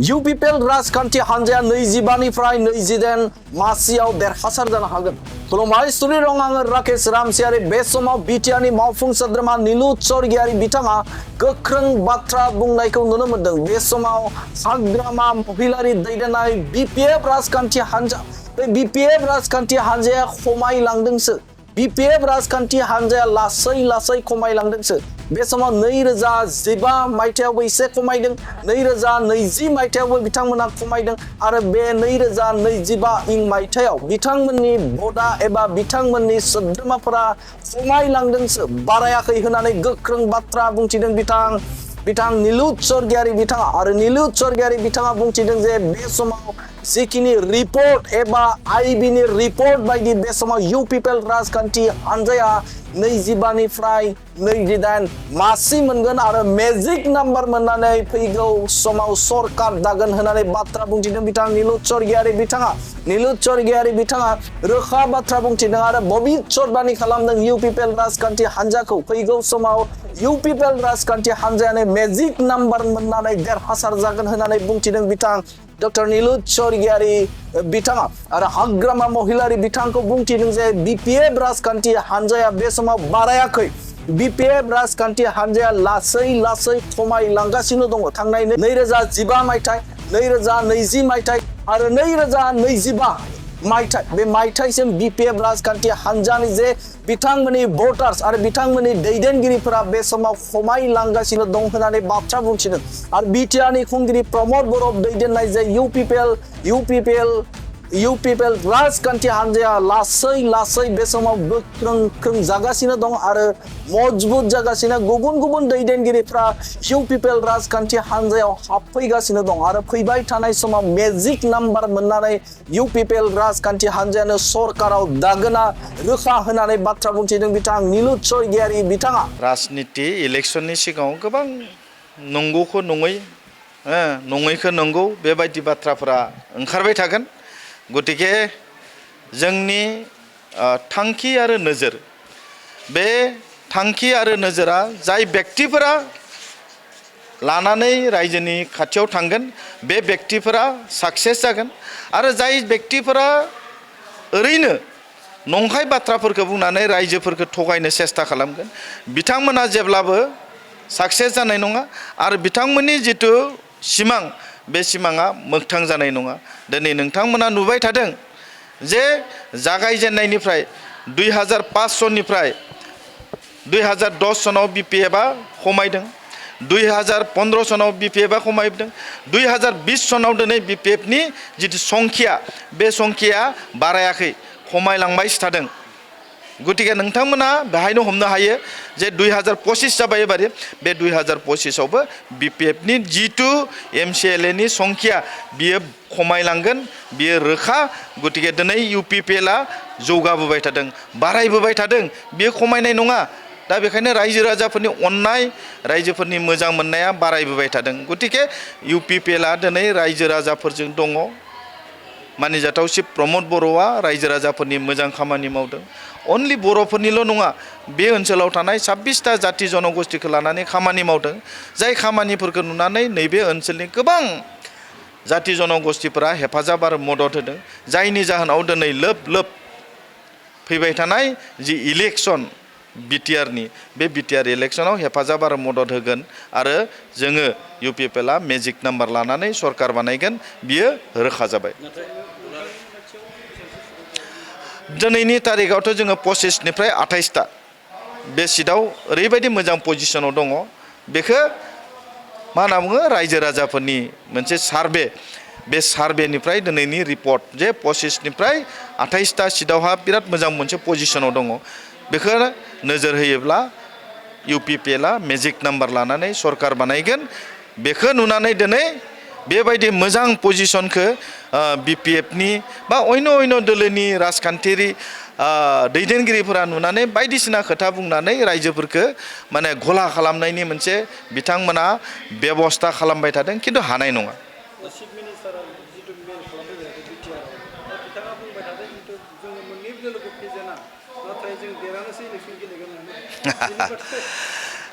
UPPL राजखान्थि हानजाया 25निफ्राय 28 मासियाव देरहासार जानो हागोन। खुलुमबाय स्टुडिअ दं आङो राकेश रामसियारि। बे समाव बिटिआरनि मावफुं सोद्रोमा नीलुत स्वर्गियारि बिथाङा गोख्रों बाथ्रा बुंनायखौ नुनो मोनदों। बे समाव हाग्रामा महिलारि दैदेननाय BPF राजखान्थि हानजा, बे BPF राजखान्थि हानजाया खमायलांदोंसो। BPF राजखान्थि हानजाया लासै लासै खमायलांदोंसो। बे समाव 2015 मायथाइयावबो एसे खमायदों, 2020 मायथाइयावबो बिथांमोना खमायदों आरो बे 2025 मायथाइयाव बिथांमोननि भटआ एबा बिथांमोननि सोद्रोमाफोरा खमायलांदोंसो, बारायाखै होननानै गोख्रों बाथ्रा बुंथिदों बिथां नीलुत स्वर्गियारि बिथाङा। आरो नीलुत स्वर्गियारि बिथाङा बुंथिदों जे बे समाव जिखिनि रिपर्ट एबा आइबिनि रिपर्ट बायदि बे समाव UPPL राजखान्थि हानजाया 25निफ्राय 28 मासि मोनगोन आरो मेजिक नाम्बार मोननानै फैगौ समाव सरकार दागोन होननानै बाथ्रा बुंथिदों बिथां नीलुत स्वर्गियारि बिथाङा। नीलुत स्वर्गियारि बिथाङा रोखा बाथ्रा बुंथिदों आरो भबिष्यतबाणी खालामदों UPPL राजखान्थि हानजाखौ फैगौ समाव UPPL राजखान्थि हानजायानो मेजिक नाम्बार मोननानै देरहासार जागोन होननानै बुंथिदों बिथां डक्टर नीलुत स्वर्गियारि बिथाङा। आरो हाग्रामा महिलारि बिथांखौ बुंथिदों जे BPF राजखान्थि हानजाया बे समाव बारायाखै। BPF राजखान्थि हानजाया लासै लासै खमायलांगासिनो दङ। थांनाय 2015 मायथाइ, 2020 मायथाइ आरो 2025 मायथाइ, बे मायथाइसिम BPF राजखान्थि हानजानि जे बिथांमोननि भटार्स आरो बिथांमोननि दैदेनगिरिफोरा बे समाव खमायलांगासिनो दं होननानै बाथ्रा बुंथिदों। आरो बिटिआरनि खुंगिरि प्रमद बर' दैदेननाय जे UPPL राजखान्थि हानजाया लासै लासै बे समाव गोख्रों जागासिनो दं आरो मजबुत जागासिनो। गुबुन गुबुन दैदेनगिरिफ्रा UPPL राजखान्थि हानजायाव हाबफैगासिनो दं आरो फैबाय थानाय समाव मेजिक नाम्बार मोननानै UPPL राजखान्थि हानजायानो सरकाराव दागोना रोखा होननानै बाथ्रा बुंथिदों बिथां नीलुत स्वर्गियारि बिथाङा। राजनिति इलेक्शननि सिगाङाव गोबां नंगौखौ नङै, नङैखौ नंगौ बेबायदि बाथ्राफोरा ओंखारबाय थागोन। गतिके जोंनि थांखि आरो नोजोर, बे थांखि आरो नोजोरा जाय बेक्तिफोरा लानानै रायजोनि खाथियाव थांगोन बे बेक्तिफोरा साक्सेस जागोन आरो जाय बेक्तिफोरा ओरैनो नंखाय बाथ्राफोरखौ बुंनानै रायजोफोरखौ थगायनो सेस्था खालामगोन बिथांमोना जेब्लाबो साक्सेस जानाय नङा आरो बिथांमोननि जिथु सिमां बे सिमाङा मोगथां जानाय नङा। दिनै नोंथांमोना नुबाय थादों जे जागायजेननायनिफ्राय 2005 सननिफ्राय 2010 सनाव BPFआ खमायदों, 2015 सनाव BPFआ खमायदों, 2020 सनाव दिनै BPFनि जिथु संख्या बे संख्याया बारायाखै, खमायलांबायसो थादों। गतिके नोंथांमोना बेहायनो हमनो हायो जे 2025 जाबाय एबारे बे 2025आवबो BPFनि जिथु MCLAनि संख्या बियो खमायलांगोन, बियो रोखा। गतिके दिनै UPPLआ जौगाबोबाय थादों, बारायबोबाय थादों, बियो खमायनाय नङा। दा बेखायनो रायजो राजाफोरनि अननाय, रायजोफोरनि मोजां मोननाया बारायबोबाय थादों। गतिके UPPLआ दिनै रायजो राजाफोरजों दङ। मानिजाथाव चिफ प्रमद बर'आ रायजो राजाफोरनि मोजां खामानि मावदों। अनलि बर'फोरनिल' नङा, बे ओनसोलाव थानाय 26टा जाति जनगोष्ठीखौ लानानै खामानि मावदों। जाय खामानिफोरखौ नुनानै नैबे ओनसोलनि गोबां जाति जनगोष्ठीफोरा हेफाजाब आरो मदद होदों। जायनि जाहोनाव दिनै लोब लोब फैबाय थानाय जि इलेक्शन BTRनि बे BTR इलेक्शनाव हेफाजाब आरो मदद होगोन आरो जोङो UPPLआ मेजिक नाम्बार लानानै सरकार बानायगोन, बियो रोखा जाबाय। दिनैनि तारिखआवथ' जोङो 25निफ्राय 28टा बे सिटआव ओरैबायदि मोजां पजिशनाव दङ। बेखौ मा होनना बुङो, रायजो राजाफोरनि मोनसे सार्भे, बे सार्भेनिफ्राय दिनैनि रिपर्ट जे 25निफ्राय 28टा सिटआवहा बिराद मोजां मोनसे पजिशनाव दङ। बेखौ नोजोर होयोब्ला UPPLआ मेजिक नाम्बार लानानै सरकार बानायगोन। बेखौ नुनानै दिनै बेबायदि मोजां पजिशनखौ BPFनि बा अन्य दोलोनि राजखान्थियारि दैदेनगिरिफोरा नुनानै बायदिसिना खोथा बुंनानै रायजोफोरखौ माने घोला खालामनायनि मोनसे बिथांमोना बेबस्था खालामबाय थादों, खिन्थु हानाय नङा।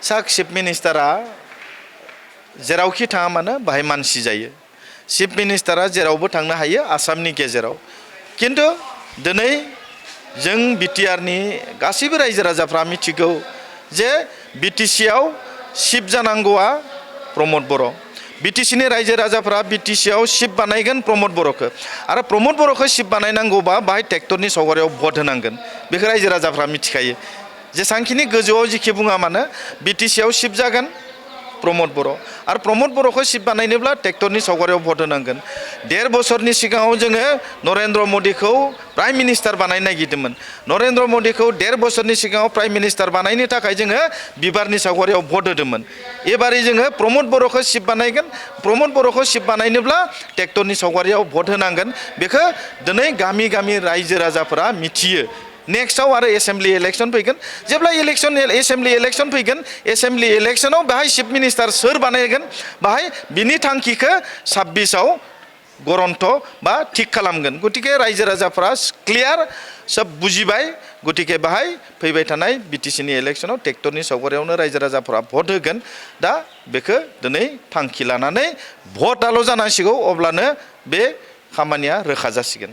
सा चिफ मिनिस्टारा जेरावखि थाङा मानो बाहाय मानसि जायो। चिफ मिनिस्टारा जेरावबो थांनो हायो आसामनि गेजेराव किन्तु दिनै जों बिटिआरनि गासैबो रायजो राजाफ्रा मिथिगौ जे बिटिसिआव चिफ जानांगौआ प्रमद बर' बिटिसिनि रायजो राजाफ्रा बिटिसिआव चिफ बानायगोन प्रमद बर'खौ आरो प्रमद बर'खौ चिफ बानायनांगौबा बाहाय ट्रेक्टरनि सावगारियाव भट होनांगोन बेखौ रायजो राजाफ्रा मिथिखायो जेसांखिनि गोजौआव जिखि बुङा मानो बिटिसिआव चिफ जागोन प्रमद बर' आरो प्रमद बर'खौ चिफ बानायनोब्ला ट्रेक्टरनि सावगारियाव भट होनांगोन 1.5 बोसोरनि सिगाङाव जोङो नरेन्द्र मदिखौ प्राइम मिनिस्टार बानायनो नागिरदोंमोन नरेन्द्र मदिखौ 1.5 बोसोरनि सिगाङाव प्राइम मिनिस्टार बानायनो थाखाय जोङो बिबारनि सावगारियाव भट होदोंमोन एबारै जोङो प्रमद बर'खौ चिफ बानायगोन प्रमद बर'खौ चिफ बानायनोब्ला ट्रेक्टरनि सावगारियाव भट होनांगोन बेखौ दिनै गामि गामि रायजो राजाफोरा मिथियो नेक्स्टआव आरो एसेम्बलि इलेक्शन फैगोन जेब्ला एसेम्बलि इलेक्शन फैगोन एसेम्बलि इलेक्शनाव बेहाय चिफ मिनिस्टार सोर बानायगोन बाहाय बिनि थांखिखौ 26आव गरन्थ बा थिक खालामगोन गतिके रायजो राजाफ्रा क्लियार सब बुजिबाय गतिके बाहाय फैबाय थानाय बिटिसिनि इलेक्शनाव ट्रेक्टरनि सावगारियावनो रायजो राजाफ्रा भट होगोन दा बेखौ दिनै थांखि लानानै भटआल' जानांसिगौ अब्लानो बे खामानिया रोखा जासिगोन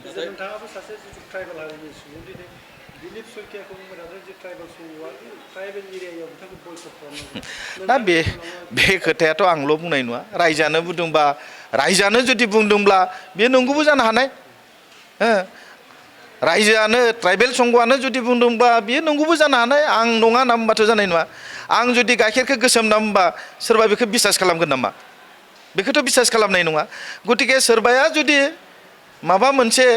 दा बे खोथायाथ' आंल' बुंनाय नङा रायजानो बुंदोंबा रायजानो जुदि बुंदोंब्ला बे नंगौबो जानो हानाय रायजोआनो ट्राइबेल संघआनो जुदि बुंदोंबा बेयो नंगौबो जानो हानाय आं नङा होनना बुंबाथ' जानाय नङा आं जुदि गाइखेरखौ गोसोम होनना बुंबा सोरबा बेखौ बिसास खालामगोन नामा बेखौथ' बिसास खालामनाय नङा गतिके सोरबाया जुदि माबा मोनसे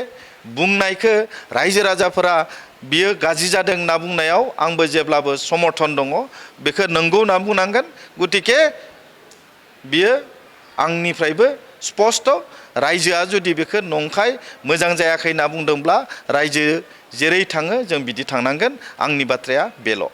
बुंनायखौ रायजो राजाफोरा बियो गाज्रि जादों होनना बुंनायाव आंबो जेब्लाबो समर्थन दङ बेखौ नंगौ होनना बुंनांगोन गतिके बियो आंनिफ्रायबो स्पष्ट रायजोआ जुदि बेखौ नंखाय मोजां जायाखै होनना बुंदोंब्ला रायजो जेरै थाङो जों बिदि थांनांगोन आंनि बाथ्राया बेल'